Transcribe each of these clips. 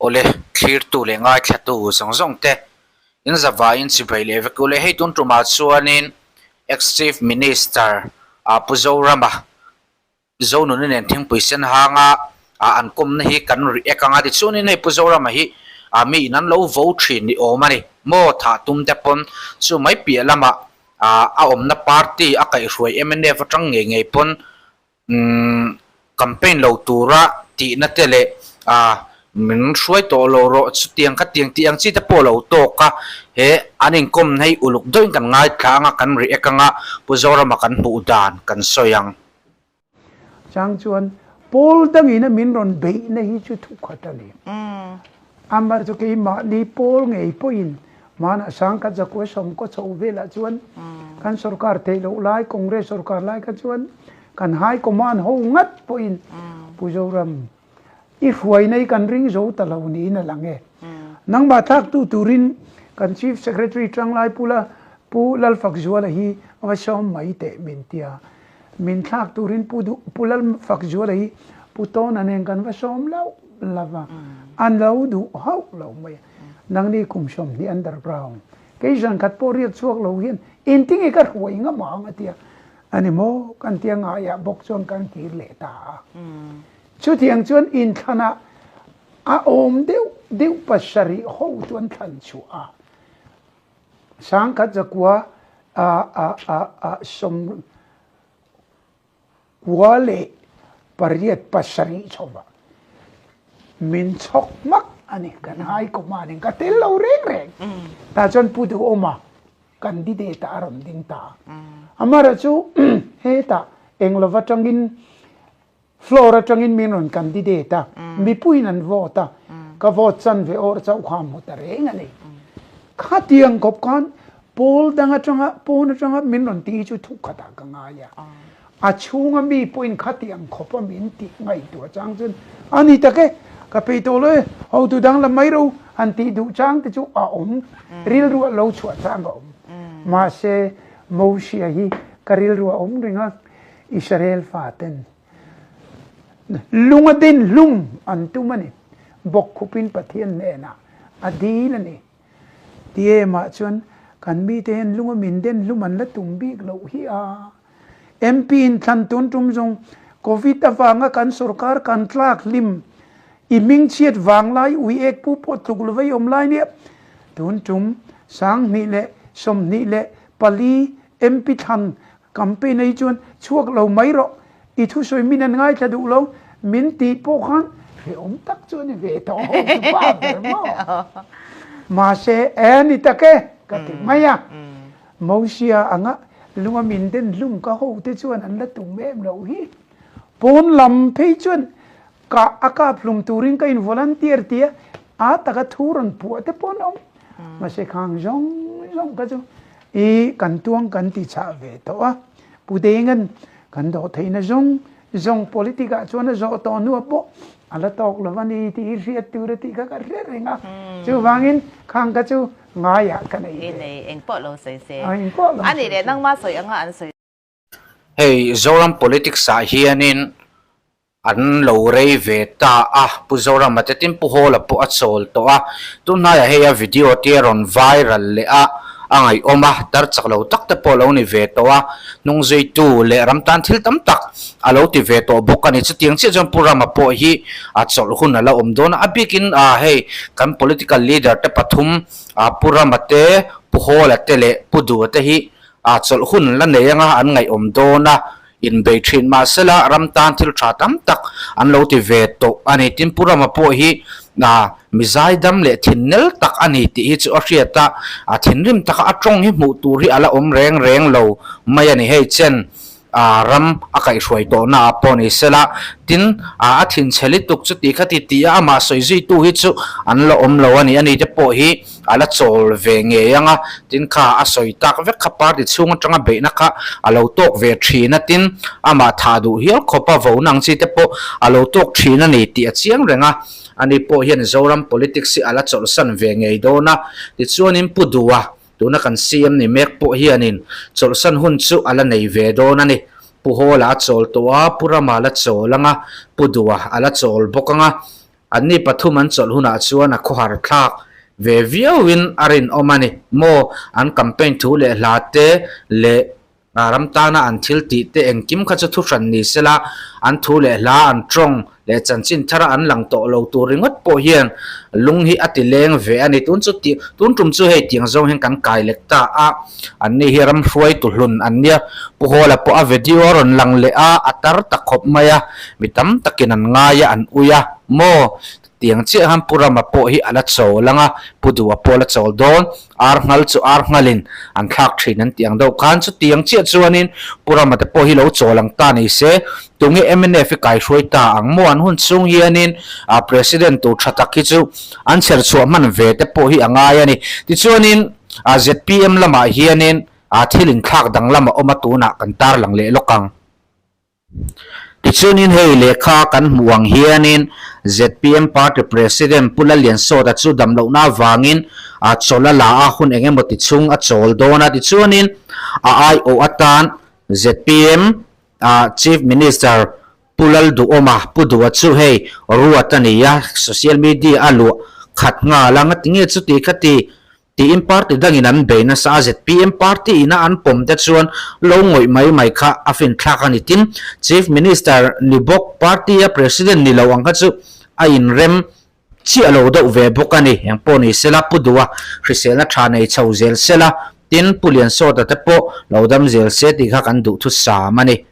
Awle, thlirtu leh ngaithlatu zawng zawng te in zavaiin chibai leh vek ule. Hei tun tumah chuanin Ex-Chief Minister Pu Zorama Zonuni nen thingpui sen hanga an kawmna hi kan react anga tichuanin hei Pu Zorama hi mi in an lo vo thin ni awm a ni maw thah tum te pawn chu mai piah lamah a awmna party a kaihhruai mnf atang ngei ngei pawn Umm campaign lo tura tihna te leh ah min hruai tawh lo rawh chutiang kha tiang tih ang chi te pawh lo tawk a, he an inkawm hei uluk deuhin kan ngaithla anga kan react anga Pu Zorama kan hmuh dan kan sawi ang. Chang chuan Paul dangin a min rawn beihna hi chu thukhat a ni. Amah chu keimahni pawl ngei pawhin hmanah sangkhat zakua sawmkaw chho velah chuan kan sorkar theih loh lai Congress sorkar lai kha chuan kan High Command ho ngat pawhin Pu Zoram i hruaina hi kan ring zo ta lo niin a lang e. Nangmah thlaktu turin kan Chief Secretary Tanglai Pula Pu Lalfakzuala hi va sawm mai teh min tia. Min thlak turin Pu Duh Pu Lalfakzuala hi Pu Tawna nen kan va sawm loh lova, an lo duh hauh lo mai a. Nangni kum 20 underground, kei zan khat pawh riak chhuak lo hian engtinge ka hruai ngam ang a tia. A ni maw? Kan tia ngaiah bawk chuan kan kir leh ta a. Chutiang chuan inthlanah a awm deuh deuh pasarih ho chu an thlan chhuah a. Sangkhat zakua a a a a sawm kua leh pariat pasarih chhova min chhawk hmak a ni. Kan high command in ka tel lo reng reng. Tah chuan Pu Duhawma candidate ah a rawn ding ta. Amara chu hetah englova tangin Floor atangin min rawn candidate a, mipuiin an vote a, ka vote chan ve awr chauh kha a hmu ta reng a ni. Khatiang khawp khan pawl dang atanga, pawn atanga min rawn tih hi chu thu khatah ka ngai a. A chhunga mi pawhin khatiang khawpa min tih ngaihtuah chang chuan a ni tak e, ka peih tawh lo e, hotu dang la mai ro han tih duh chang te chu a awm, rilru a lo chhuah chang a awm. Mahse, Mosia hi ka rilru a awm reng a, Israel faten lunga din hlum an tum a ni. Bawkkhupin Pathian hnenah a dil a ni. Ti emah chuan kan mite hian lunga min den hlum an la tum bik loh hi a. MP in thlan tun tum zawng Covid avanga kan sorkar kan tlak hlim i hmingchhiat vang lai ui ek pu pawh tluk lo vei awm lai nia. Tun tum 2024 MP thlan Campaign ei chuan chhuak lo mai rawh, i thusawi min an ngaithla duh lo, min tih pawh khan hrehawm tak chu a ni ve tawh ho chu pa ber maw? Mahse, e ni tak e, ka ti mai a. Mosia anga lunga min den hlum ka ho te chuan an la tum em loh hi. Pawn lam phei chuan ka a kap hlum turin ka in volunteer tia a taka thu rawn puah te pawh an awm. Mahse khang zawng zawng kha chu i kan tuang kan ti chah ve tawh a. Pu Dengan kan dawh theihna zawng zawng politic ah chuan a zawh tawh hnuah pawh a la tawk lo a ni tih hi hriat tur a tih kha ka hre reng a. Chuvangin khang kha chu ngaiah ka nei ve. Nei eng pawh lo sawi se. Eng pawh lo sawi se. A nih leh nangma sawi anga an sawi. Hei Zoram politics ah hianin An lo rei ve ta a, Pu Zorama te tin Pu Hawla pawh a chawl tawh a, tunhnaiah hei a video te a rawn viral leh a, a ngaihawm a, tar chak lo tak te pawh a lo ni ve tawh a, hnungzuitu leh ram tan thil tam tak a lo ti ve tawh bawk a ni. Chutiang chiah chuan Pu Rama pawh hi a chawlh hun a la awm dawn a, a bikin hei kan political leader te pathum Pu Rama te, Pu Hawla te leh Pu Dua te hi chawlh hun la nei anga an ngaihawm dawn a. Inbei thin mahsela ram tan thil tha tam tak an lo ti ve tawh a ni. Tin, Pu Rama pawh hi mi zaidam leh thinnel tak a ni tih hi chu a hriat a, a thinrim taka a tawng hi hmuh tur hi a la awm reng reng lo mai a ni. Hei chen ram a kaihhruai tawhna ah pawh ni sela, tin, a thinchhe lutuk chu tih kha ti tih a, amah sawi zuitu hi chu an la awm lo a ni. Ani te pawh hi A la chawl ve ngei ang a, tin kha a sawi tak vek kha party chhung atanga beihna kha a lo tawk ve thin a, tin amah thah duh hial khawp a vo nang chi te pawh a lo tawk thin a ni tih a chiang reng a, ani pawh hian Zoram politics hi a la chawlhsan ve ngei dawn a, tichuanin Pu Duha tuna kan CM ni mek pawh hianin chawlhsan hun chu a la nei ve dawn a ni. Pu Hawla a chawl tawh a, Pu Rama a la chawl ang a, Pu Duha a la chawl bawk ang a. Anni pathum an chawlh hunah chuan a khawhar thlak ve viauin a rinawm a ni maw? An campaign thu leh hla te leh ram tana an thil tih te engkim kha chu thuhran ni sela, an thu leh hla an tawng leh chanchin thara an lang tawh lo tur ringawt pawh hian lung hi a ti leng ve a ni. Tun chu tih tun tum chu hei tiang zawng hian kan kai lek ta a, anni hi ram hruaitu hlun an nia. Pu Hawla pawh a video a rawn lang leh a, a tar ta khawp mai a, mi tam takin an ngai a, an ui a maw? Tiang chiah khan Pu Rama pawh hi a la chawl ang a, Pu Duha pawh a la chawl dawn. Ar nghal chu ar nghalin an thlak thin an tih ang deuh khan chutiang chiah chuanin Pu Rama te pawh hi lo chawl ang ta ni se, tunge mnf hi kaihruai ta ang maw? An hun chhung hianin a President tur tha tak hi chu an chher chhuah hman ve te pawh hi a ngai a ni. Tichuanin zpm lamah hianin thil inthlak danglam a awm a tunah kan tarlang leh lawk ang. Tichuanin hei lehkha kan hmuh ang hianin zpm party president Pu Lalliansawta chu damlohna avangin a chawl a la a, hun eng emaw ti chhung a chawl dawn a. Tichuanin a aiawh atan zpm Chief Minister Pu Lalduhawma, Pu Duha chu hei ruat a ni a, social media a luah khat nghal a, ngatinge chuti khati Tiin party dangin an bei nasa a, zpm party ina an pawm te chuan lo ngawih mai mai kha a finthlak a ni. Tin, Chief Minister ni bawk party a President ni lo ang kha chu a inrem chiah lo deuh ve bawk a ni. Eng pawh ni sela, Pu Duha hriselna tha nei chho zel sela, tin Pu Liansawta te pawh lo dam zel se tih kha kan duhthusam a ni.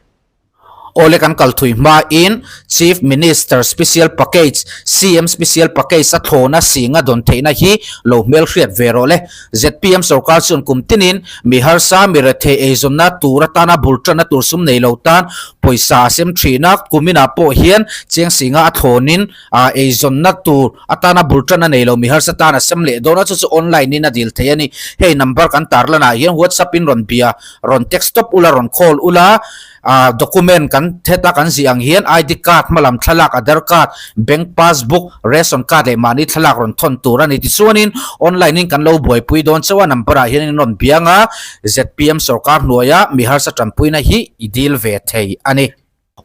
Awle kan kal thui hmain Chief Minister Special Package, CM Special Package a thlawna singa dawn theihna hi lo hmelhriat ve rawh le. Zpm sorkar chuan kum tinin mi harsa, mi rethei eizawnna tur atana bul tanna tur sum nei lo tan pawisa a sem thin a, kuminah pawh hian cheng singa a thlawnin eizawnna tur atana bul tanna nei lo mi harsa tan a sem leh dawn a, chu chu online in a dil thei a ni. Hei number kan tarlanah hian WhatsApp in rawn bia, rawn text tawp ula, rawn call ula, ah document kan heta kan zih ang hian ID card hmalam thlalak, Aadhar card, bank passbook, ration card leh mahni thlalak rawn thawn tur a ni. Tichuanin online in kan lo buaipui dawn chauh a, number ah hian in rawn biang a, zpm sorkar hnuaia mi harsa tanpuina hi i dil ve thei a ni.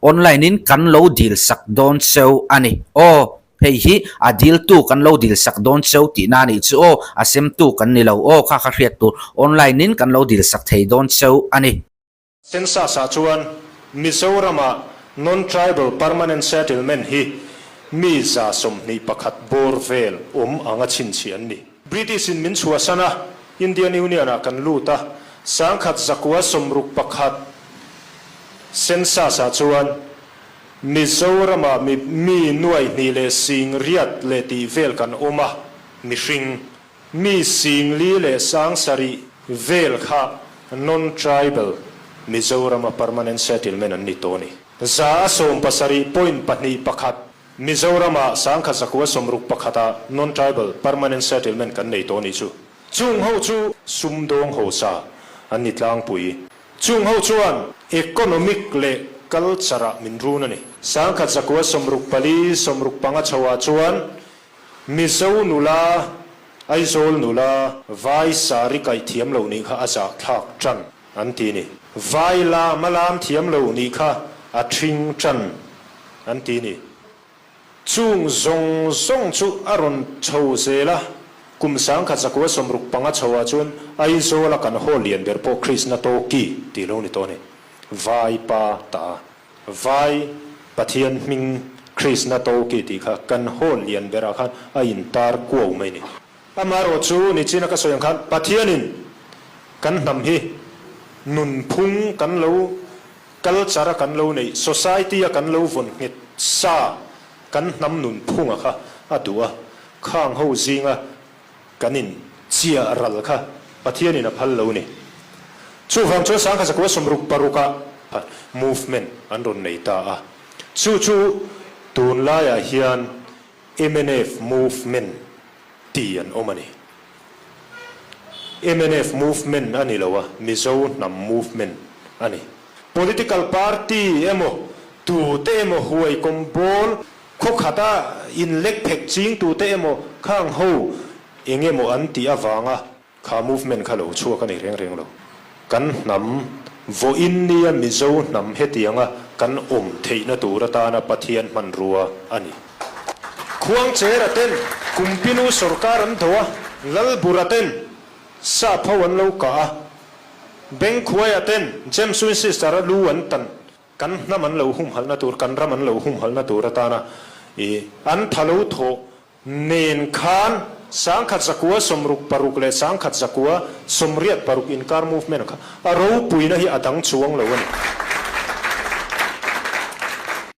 Online in kan lo dil sak dawn cheu a ni. Aw, hei hi a diltu kan lo dil sak dawn cheu tihna a nih chu aw, a semtu kan ni lo aw, kha kha hriat tur online in kan lo dil sak thei dawn cheu a ni. Census ah chuan Mizoram-ah Non-Tribal Permanent Settlement hi mi 21 bawr vel awm anga chhinchhiah an ni. British in min chhuahsan a, Indian Union ah kan lut a, 1961 Census ah chuan Mizoram-ah mi mi nuai hnih leh sing riat leh tih vel kan awm a, mihring mi sing li leh sang sarih vel kha non-tribal Mizoram-a permanent settlement an ni tawh a ni. 17.21 Mizoram-ah 1961 ah non-tribal permanent settlement kan nei tawh a nih chu. Chung ho chu sumdawng hausa an ni tlangpui. Chung ho chuan economic leh culture ah min run a ni. 1964, 65 chho ah chuan Mizo nula, Aizawl nula, Vai sari kaih thiam lo nih kha a zahthlak tan an ti ni. Vai lam a lam thiam lo nih kha a thing tan an ti ni. Chung zawng zawng chu a rawn chho zel a, kum 1965 chho ah chuan Aizawl a kan haw lian ber pawh Krishna Tawki tih lo ni tawh a ni. Vai pa ta. Vai Pathian hming Krishna Tawki tih kha kan haw lian berah khan a intar kuau mai ni. Amaherawh chu nichina ka sawi ang khan Pathianin kan hnam hi nunphung kan lo culture a kan lo neih, society a kan lo vawn nghet sa kan hnam nunphunga kha a duh a, khang ho zinga kan in chiah ral kha Pathianin a phal lo ni. Chuvang chuan 1966 ah movement an rawn nei ta a, chu chu tunlaiah hian mnf movement ti an awm a ni. Mnf movement a ni lo a, Mizo hnam movement a ni. Political party emaw, tute emaw huai kawm bawl khaw khata inlek phek ching tute emaw khang ho eng emaw an tih avanga kha movement kha lo chhuak a ni reng reng lo. Kan hnam vawiin nia Mizo hnam hetianga kan awm theihna tur atana Pathian hmanrua a ni. Khuangchera ten Kumpinu sawrkar an do a, Lalbura ten Sap ho an lo kah a, Bengkhuaia ten James Winchester a lu an tan, kan hnam an lo humhalhna tur, kan ram an lo humhalhna tur atana i an tha lo thawh nen khan 1666 leh 1686 inkar movement kha a ropuina hi a dang chuang lo a ni.